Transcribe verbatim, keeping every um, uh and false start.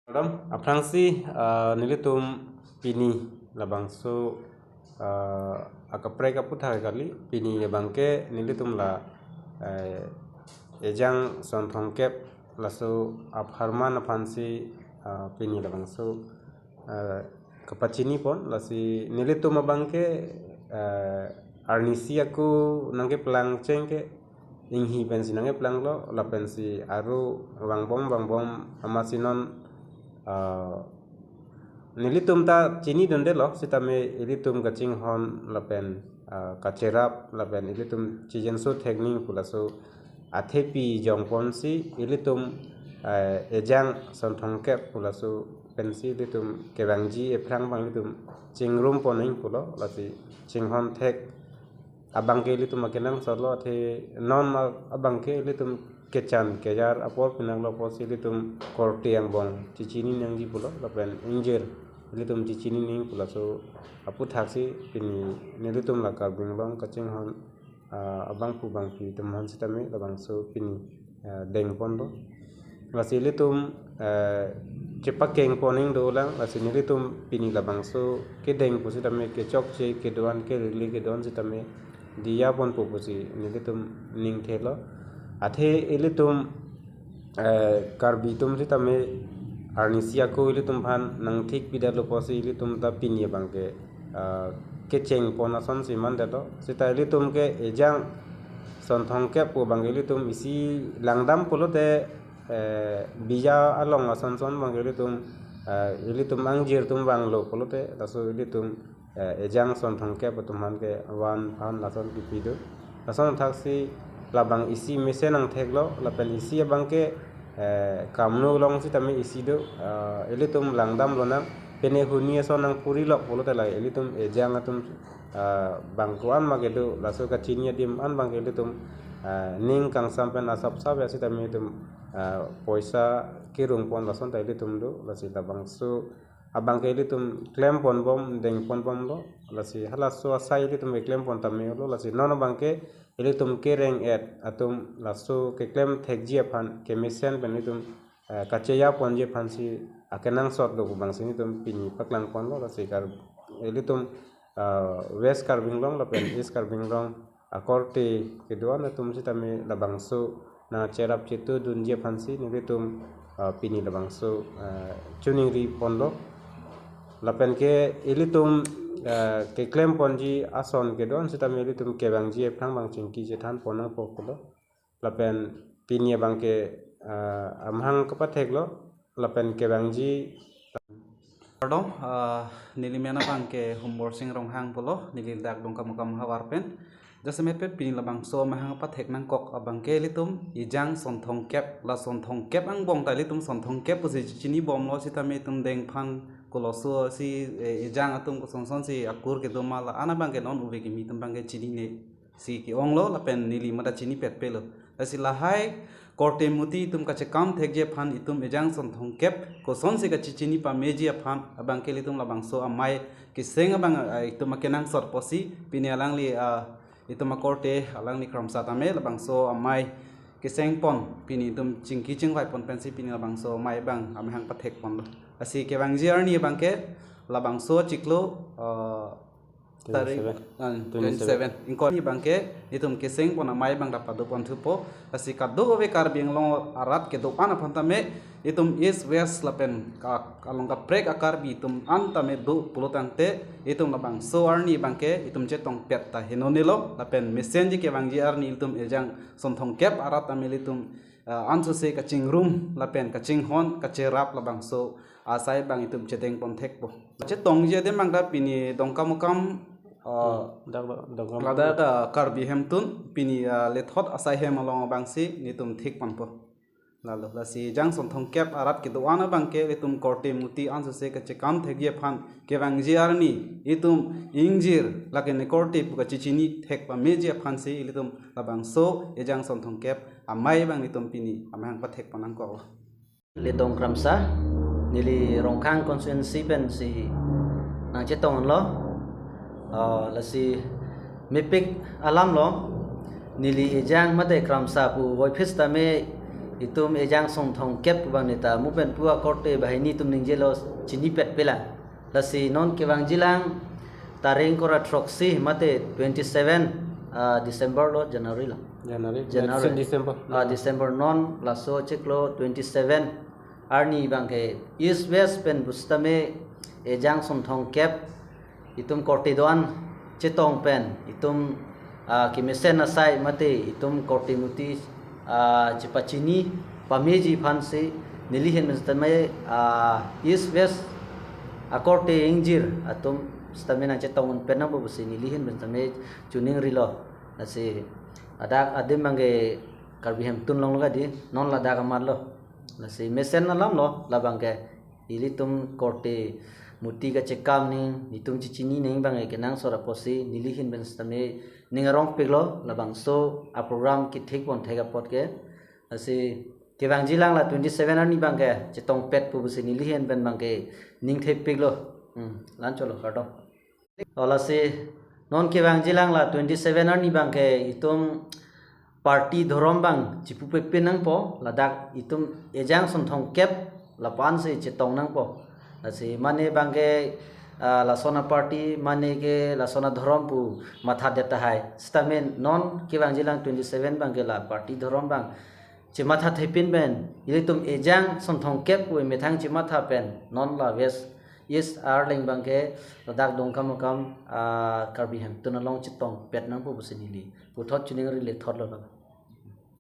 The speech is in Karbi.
Kardom, aphrangsi, ah, nelitum pini labangso, ah, akaprek aputhak kali, pini abangke nelitum la, eh, Ejang Sonthongkep laso apharman aphansi, ah, pini labangso, ah, kapachini pon, lasi nelitum abangke, eh, arnisi ako nangkeplang cheng ke, inghi pensi nangkeplanglo, lapensi aro vangbom vangbom amatsi non, ah, nelitum ta chinidundelo, sitame ilitum kachinghon lapen, ah, kacherap lapen ilitum chijenso thekning pu laso athepi jongponsi ilitum, eh, Ejang Sonthongkep pu laso pensi ilitum kevangji aphrang abang ilitum chingrum pon nang pulo, lasi chinghon thek abangke ilitum akenangsotlo, athe non a-, abangke ilitum kechan kejar apor pinanglo apotsi ilitum korte angbong chichini nangji pulo, lapen ingjir ilitum chichini nang pu laso aputhaksi pini nelitum la Karbi Anglong kachinghon, ah, abangphu bangphi atum aphan sitame labangso pini, ah, dengponlo. Lasi ilitum, eh, chepakeng pon nang dolang, lasi nelitum pini labangso kedeng pusitame kechokche kedoan kerili kedoan sitame diya ponpo pusi nelitum ningthelo. Athe ilitum, eh, Karbi atum sitame arnisi ako ilitum aphan nangthik pidetlo apotsi ilitum ta pini abangke, ah, kecheng pon asonsi mandetlo. Sita ilitum ke Ejang Sonthongkep pu abangke ilitum isi langdam pulote, eh, bija along ason son abangke ilitum, eh, ilitum angjir atum vanglo pulote, laso ilitum, eh, Ejang Sonthongkep atum aphan kevan aphan lason kipi do. Lason thaksi labang isi mesen nangtheklo, lapen isi abangke, eh, Kamno along sitame isi do, eh, ilitum langdam lonang, pine huni ason nangpuri lok pulote la ilitum Ejang atum, eh, bang ko-an ma kedo, laso kachini adim an abangke ilitum, eh, ning kangsam pen asap sap ya sitame ilitum, eh, poisa kerung pon lason ta ilitum do, lasi labangso abangke ilitum klem ponbom, deng ponbomlo, lasi halaso asai ilitum keklem pon tame lo, lasi non abangke ilitum kereng-et atum laso keklem thekji aphan kemesen pen ilitum, eh, kacheya ponji aphansi akenangsot do pu abangsi nelitum pini paklang ponlo, lasi Kar-, ilitum, eh, West Karbi Anglong lapen East Karbi Anglong akorte kedoan atum sitame labangso nangcherap chetudunji aphansi nelitum, ah, pini labangso, ah, choningri ponlo. Lapen ke ilitum, ah, keklem ponji ason kedoan sitame ilitum kevangji aphrang abang chingki chethan pon nangpo pulo. Lapen pini abangke, ah, amahang kapatheklo. Lapen kevangji. Kardom, ah, neli men abangke Humborsing Ronghang pulo, neli dak Dongkamukam havar pen. Jasemet pen pini labangso amahang pathek nangkok abangke ilitum Ejang Sonthongkep, la Sonthongkep angbong ta ilitum Sonthongkep pusi chinibomlo, sitame itum dengphan koloso si, eh, Ejang atum kosonson si akur kedo ma, la-an abangke non ove kimi atum abangke chinine si ke-onglo, lapen neli mata chinipetpelo. Lasi lahai korte muti itum kachekam thekji aphan itum Ejang Sonthongkep kosonsi kachichini pameji aphan abangke ilitum labangso amei keseng abang, ah, itum akenangsot apotsi pini alangli, ah, itum akorte alangli kramsa tame labangso amei keseng pon pini itum chingki chingvai pon pensi pini labangso amei abang amahang pathek ponlo. Lasi kevangji arni abangke labangso chiklo, ah, tarik, twenty-seven. Ah, twenty-seven. Twenty-seven. Ingkoi arni abangke itum keseng pon amei abang ta pado ponthupo. Lasi kadokave Karbi Anglong arat kedo-an aphan tame itum East, West lapen ka-, along kaprek a-Karbi atum an tame do pulo tangte itum labangso arni abangke itum chetongpet ta henonelo, lapen mesenji kevangji arni itum Ejang Sonthongkep arat tame ilitum, ah, ansose kachingrum lapen kachinghon kacherap labangso asai abang itum chedeng pon thekpo. Chetongji adim abang ta pini Dongkamukam, ah, hmm, dak, dak, Dongkamukam. Ladak, ah, Karbi hemtun pini, ah, lethot asai hem along abangsi nelitum thik ponpo. Lalo, lasi Ejang Sonthongkep arat kedo-an abangke ilitum korte muti ansose kachekam thekji aphan kevangji arni itum ingjir lake ne korte pu kachichini thek pameji aphansi ilitum labangso Ejang Sonthongkep amei abang itum pini amahang pathek pon nangkok. Neli Dongkramsa, neli Rongkhang constituency pensi nangchetonglo. Ah, lasi mepik alamlo, neli Ejang mate Kramsa pu voiphit tame Itum ejang song thomkep pu abang neta mu pen pu akorte banghini atum ningjelo, chinipet pelang. Lasi non kevangjilang tarik ingkoi ra throksi mate twenty seven, ah, December lo, January lo. January. January. Next December. Ah, December non laso chiklo twenty seven arni abangke East West pen pusitame ejang song thomkep itum korte do-an chetong pen itum, ah, kemesen asai mate itum korte muti, ah, chepachini pameji aphansi neli ahin pen sitame, ah, East West akorte ingjir atum sitame nangchetong un pen nangpo pusi neli ahin pen sitame chiningrilo. Lasi ladak adim abangke Karbi Hemtun along lo kadi, non ladak amat lo. Lasi mesen alam lo labangke. Ilitum korte muti kachekam ning, itum chichini ning abangke kenangsot apotsi neli ahin pen sitame ning arongpiklo, labangso aprogram kethik ponthek apot ke. Lasi kevangjilang la twenty seven arni abangke chetongpet pu pusi neli ahin pen abangke ning thepiklo. Hmm, la-an chotlo, kardom. O lasi non kevangjilang la twenty seven arni abangke itum party dhorom abang chipupepin nangpo, ladak itum ejang song thomkep lapu-ansi chetong nangpo. Lasi mane abangke, ah, lason aparty, mane ke lason adhorom pu mathadet tahai. Sitame non kevangjilang twenty seven abangke la party dhorom abang chematha thepin pen ilitum ejang song thomkep pu emethang chematha pen non la West East Arleng abangke ladak Dongkamukam, ah, Karbi Hemtun along chetongpet nangpo pusi neli puthot chiningri le thotlo.